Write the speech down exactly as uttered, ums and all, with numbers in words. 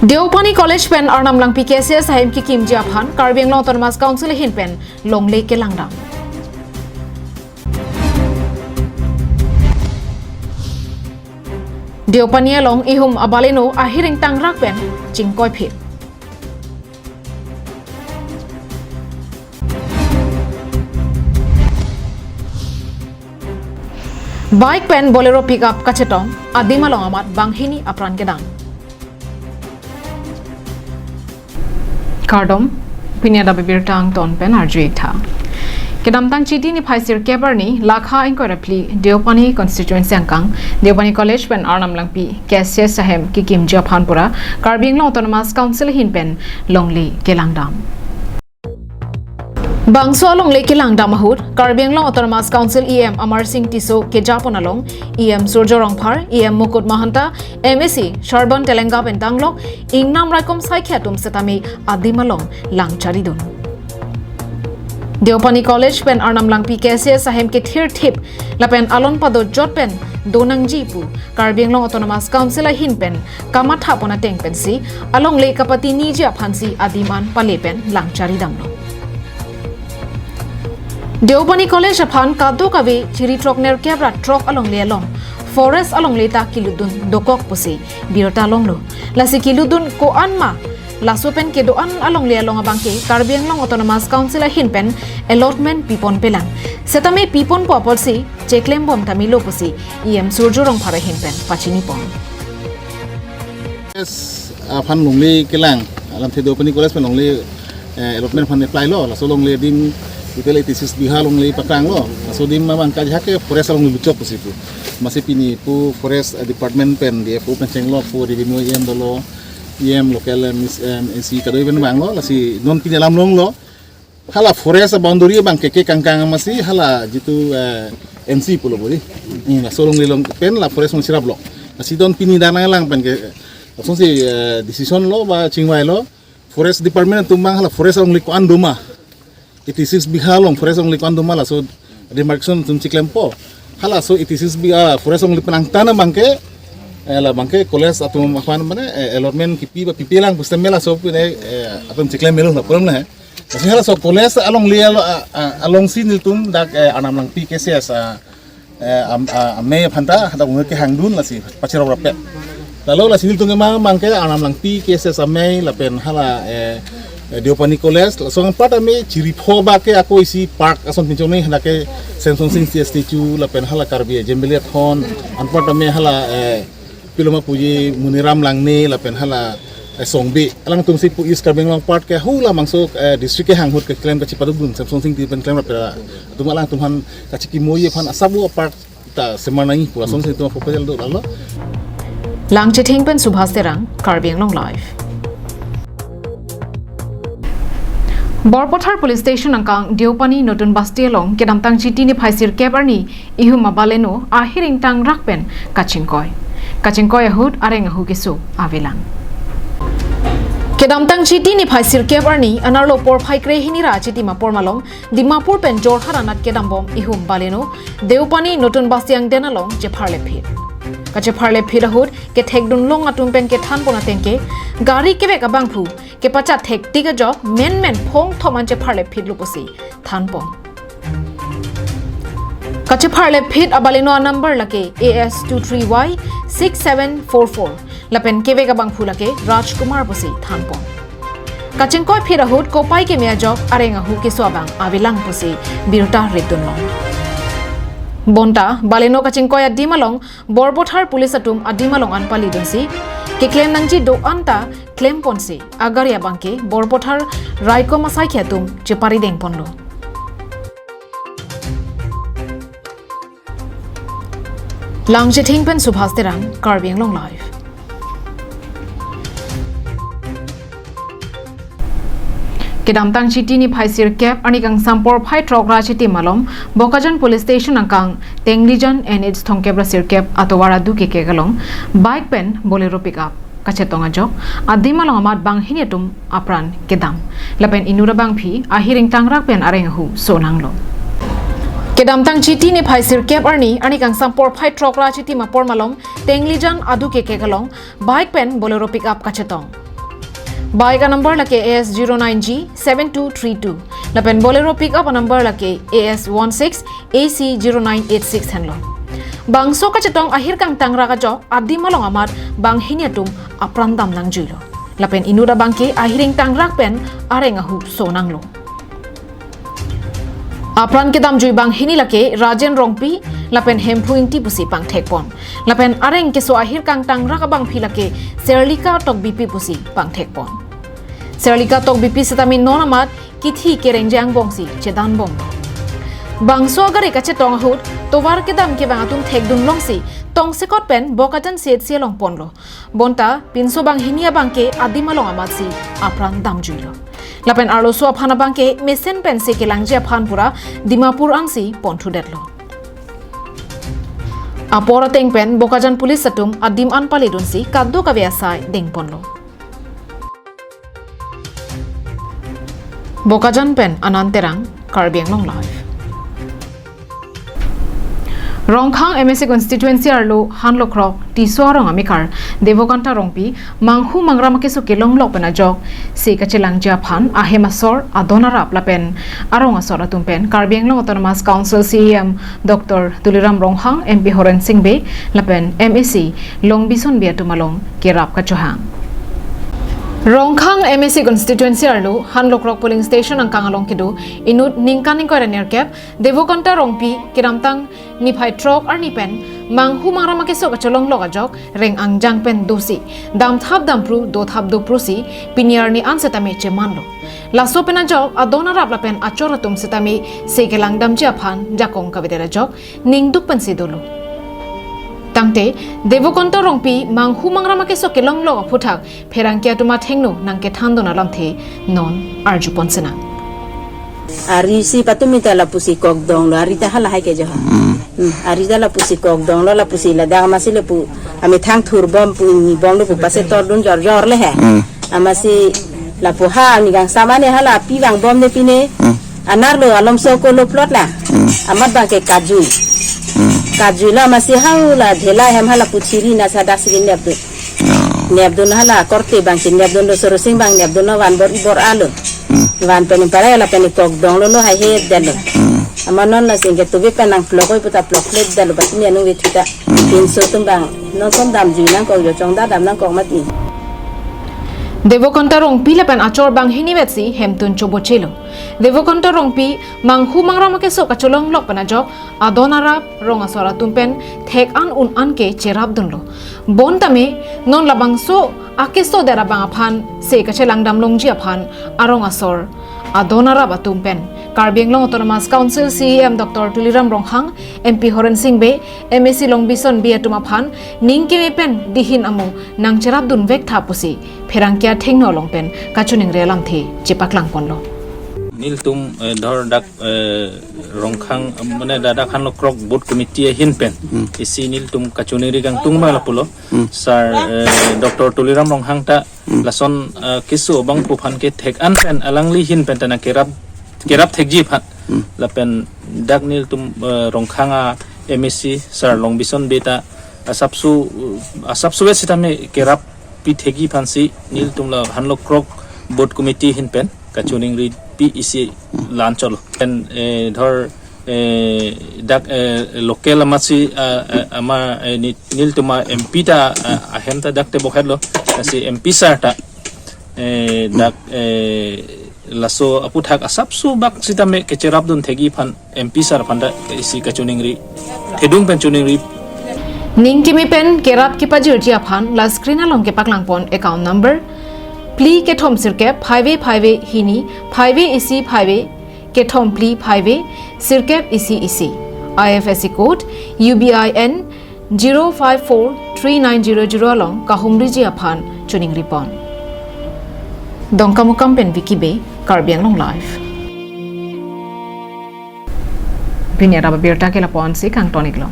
Deopani College pen Arnam Langpi K C S ahem kekimji aphan Karbi Anglong Autonomous Council ahin pen longle kelangdam. Deopani along ihum a-Baleno ahir ingtangrak pen chingkoiphit. Bike pen Bolero pickup kachetong, adim along amat banghini apran kedam. Kardom, pini adap abirta angton pen arju-ik tha. Kedamtang Chiti niphai sirkep arni, lakha ingkoi ra phli, Deopani constituency angkang, Deopani College pen Arnam Langpi K C S ahem kekimji aphan pura, Karbi Anglong Autonomous Council ahin pen longle kelangdam. Bangso alongle kelangdam ahut, Karbi Anglong Autonomous Council E M Amar Sing Tisso kejapon along, E M Surjya Rongphar, E M Mukut Mahanta, M A C Sarban Telenga pen danglok, ingnam raikom saikhi atum setame adim along lang charidun. Deopani College pen Arnam Langpi K C S ahem kethirthip, lapen alon padojot pen donangji pu, Karbi Anglong Autonomous Council ahin pen kamathapon ateng pensi, alongle kapatiniji aphansi adim an pale pen lang charidamlo. Deopani College aphan kadokave chiri throk nerkep ra throk alongle along, forest alongle ta kelutdun dokok pusi birta longlo. Lasi kelutdun ko-an ma, laso pen kedo-an alongle along abangke Karbi Anglong Autonomous Council ahin pen allotment pipon pelang. Setame piponpo apotsi cheklembom ta melo pusi E M Surjya Rongphar ahin pen pachinipon. Yes, aphan longle kelang, alamthe Deopani College pen longle, eh, allotment aphan apply lo, laso longle adim total eighty six bigha longle pakranglo, laso adim abang kajahak ke forest alongle luchok pusi pu. Amatsi pini pu forest, eh, department pen D F O pen chenglok pu revenue E M dolo, E M local, eh, Miss, eh, M A C kadoi pen vanglo, lasi non pini alam longlo. Hala forest boundary abangke kekangkang amatsi hala jitu, eh, N C pulo bodi. Ini laso longle along pen la forest along chirap lo. Lasi non pini dan nanglang pen ke, eh, lasonsi, eh, decision lo ba chingvailo. Forest department atum abang hala forest alongle ko-an doma, eighty six bigha along forest alongle ko-an doma laso demarcation atum chiklempo. Halaso eighty six bigha forest alongle pen angtan abangke, eh, labangke college atum aphan mane, eh, allotment kipi ba pipelang pusitame laso pine, eh, atum chiklem melo na problem na he. Lasi halaso college alongle alo-, a, a, alongsi nelitum dak, eh, Arnam Langpi K C S, a, eh, am-, a, amei aphanta hadak unge kehangdun lasi pachirap rapet. Lalu lasi nelitum kemang abangke Arnam Langpi K C S amei lapen hala, eh, eh, Deopani College, laso anparta me chiri pho ba ke ako isi park ason pinchong ne hadak ke Semson Sing Tisso statue lapen hala Karbi Assembly athon, anparta me hala, eh, piloma puji Moniram Langne lapen hala, eh, Songbe. Alangtumsi pu East Karbi Anglong part ke hula mangso, eh, district kehang ahut keklem kachipadukdun Semson Sing Tisso pen klem rapera. Atum alangtum aphan kachikimoji aphan asabo part ta semar nangji pu lasonsi itum aphan proposal do lalo. Langchithing pen Subhas Terang, Karbi Anglong Live. Borpathar Police Station angkang Deopani Notun Basti along kedamtang Chiti niphai sirkep arni ihum a-Baleno ahir ingtangrak pen kachingkoi. Kachingkoi ahut areng ahu keso avelang. Kedamtang Chiti niphai sirkep arni anerlo porphai krehini ra achitim apor malom Dimapur pen Jorhat anat kedambom ihum Baleno Deopani Notun Basti angden along chepharlepphit. Kachepharlepphit ahut kethekdunlong atum pen kethanpon ateng ke gari kevek abangphu kepachat thektik ajok menmen phongthom an chepharlepphitlo pusi thanpon. Kachepharlepphit a-Baleno a-number lake A S two three Y six seven four four. Lapen kevek abangphu lake Rajkumar pusi thanpon. Kachingkoiphit ahut kopai keme ajok areng ahu keso abang avelang pusi birta ritdunlong. Bonta Baleno kachingkoi adim along Borpathar Police atum adim along an palidunsi keklem nangji do-an ta klemponsi agari abangke Borpathar raikom asaikhi atum cheparidengponlo. Langchithing pen Subhas Terang, Karbi Anglong Live. Kedamtang Chiti niphai sirkep arni kangsam porphai throk ra achitim malom Bokajan Police Station angkang Tenglijan N H thomkep ra sirkep atovar adu kekek along bike pen Bolero pickup kachetong ajok adim along amat banghini atum apran kedam. Lapen inut abangphi ahir ingtangrak pen areng ahu sonanglo. Kedamtang Chiti niphai sirkep arni, arni kangsam porphai throk ra achitim apor malom Tenglijan adu kekek along bike pen Bolero pickup kachetong. Bike a-number lake A S zero nine G seven two three two. Lapen Bolero pickup a-number lake A S one six A C zero nine eight six henlo. Bangso kachetong ahirkang tangrak ajok adim along amat banghini atum apran dam nangjuilo. Lapen inut abangke ahiring tangrak pen areng ahu so nanglo. Apran kedamjui banghini lake Rajen Rongpi lapen Hemphu Ingti pusi pangthekpon. Lapen areng keso ahirkang tangrak abangpi lake Serlika Tokbipi pusi pangthekpon. Serlika Tokbipi sitame non amat kithi kerengje angbongsi chedanbom. Bangso agari kachetong ahut tovar kedam kevang atum thekdun longsi tongsekot pen Bokajan C H C along ponlo. Bonta pinso banghini abangke adim along amatsi apran damjuilo. Lapen arloso aphan abangke mesen pensi kelangji aphan pura Dimapur ansi ponthudetlo. Apor ateng pen Bokajan police atum adim an paledunsi kadokave asai dengponlo. Bokajan pen Anand Terang, Karbi Anglong Live. Rongkhang M A C constituency arlo Hanlokrok Tisso arong amekar Devokanta Rongpi manghu mangram akeso kelonglok pen ajok se kachelangji aphan ahem asor adon arap lapen arong asor atum pen Karbi Anglong Autonomous Council C E M Doctor Tuliram Ronghang, M P Horen Sing Bey lapen M A C Longbison Bey atum along kerap kachohang. Rongkhang M A C constituency arlo Hanlokrok polling station angkang along kedo inut ningkan ingkoi ra nerkep Devokanta Rongpi kedamtang niphai throk arni pen manghu mangram akeso kacholonglok ajok reng angjang pen dosi damthap damphru dothap dophrusi pini arni an setame chemanlo. Laso pen ajok adon arap lapen achor atum setame se kelangdamji aphan jakong kavedet ajok ningduk pensi dolo. Tangte Devokanta Rongpi manghu mangram akeso kelonglok aphuthak pherangke atum athengno nangkethandun alamthe non arjupon sinang. Ari si patumi ta lapusi kokdonglo, ari ta halahai ke jo. Hmm. Hmm, ari ta lapusi kokdonglo, lapusi ladak amatsi lapu amethang thurbom pu inibomlo pu pase tordun jorjor le he. Hmm. Amatsi lapu ha ni gang samane hala api vangbom ne pine. Hmm. Anerlo alomso ko lo plot la. Hmm. Amat abangke kajui. Hmm. Kajuilo amatsi hau la dhela hem hala puchiri na sadak siri nepdun. Oh. Nepdun hala korte abangsi nepdunlo, Sorosing abang nepdunlo, van bor-i bor-alo. Hmm. Van pen parai lapen kokdonglo lo hai he detlo. Hmm. Amat non la sing ke tubi pen nangplok oi puta plok plek detlo, bati ni anung vethuta. Hmm. Pinso atum abang non som damjui nangkok jo, chongda dam nangkok mati. Devokanta Rongpi lapen achor banghini vetsi hemtun chobochelo. Devokanta Rongpi manghu mangram akeso kacholonglok pen ajok adon arap rong asor atum pen thek an un an ke cherapdunlo. Bonta me non labangso akeso det abang aphan se kachelangdam longji aphan arong asor adon arap atum pen Karbi Anglong Autonomous Council C E M Doctor Tuliram Ronghang, M P Horen Sing Bey, M A C Longbison Bey atum aphan ning keme pen dihin amo nangcherapdun vektha pusi pherangke athengno along pen kachiningri alamthe chepaklangponlo. Nelitum, eh, dhor dak, eh, Rongkhang, eh, mane dak Hanlokrok Booth Committee ahin pen. Hmm. Isi nelitum kachiningri kangtung abang lapulo. Hmm. Sir, eh, Doctor Tuliram Ronghang ta, hmm, lason, eh, keso abangphu aphan ke thek an pen alangli ahin pen ta nangkerap, kerap thekji aphan. Hmm. Lapen dak nelitum, eh, Rongkhang a-M A C Sir Longbison Bey ta asapso, asapso vet sitame kerap pithekji aphansi nelitum la Hanlokrok Booth Committee ahin pen kachiningri pi isi lan cholo. Pen, eh, dhor, eh, dak, eh, local amatsi, ah, ah, ama, eh, ni-, nelitum a-M P ta, ah, ahem ta dak te bokhetlo, si M P sir ta, eh, dak, eh, laso aphuthak asapso bak sitame kecherapdun thekji aphan M P sir aphan ta isi kachiningri, thedung pen chiningri. Ning keme pen kerap kepajirji aphan la screen along kepaklangpon account number phli kethom sirkep phaive phaive hini phaive isi phaive kethom phli phaive sirkep isi isi. I F S C code U B I N zero five four three nine zero zero along kahumriji aphan chiningripon. Dongkamukam pen Vicky Bey, Karbi Anglong Live. Pini arap abirta ke lapu-ansi kangtoniklo.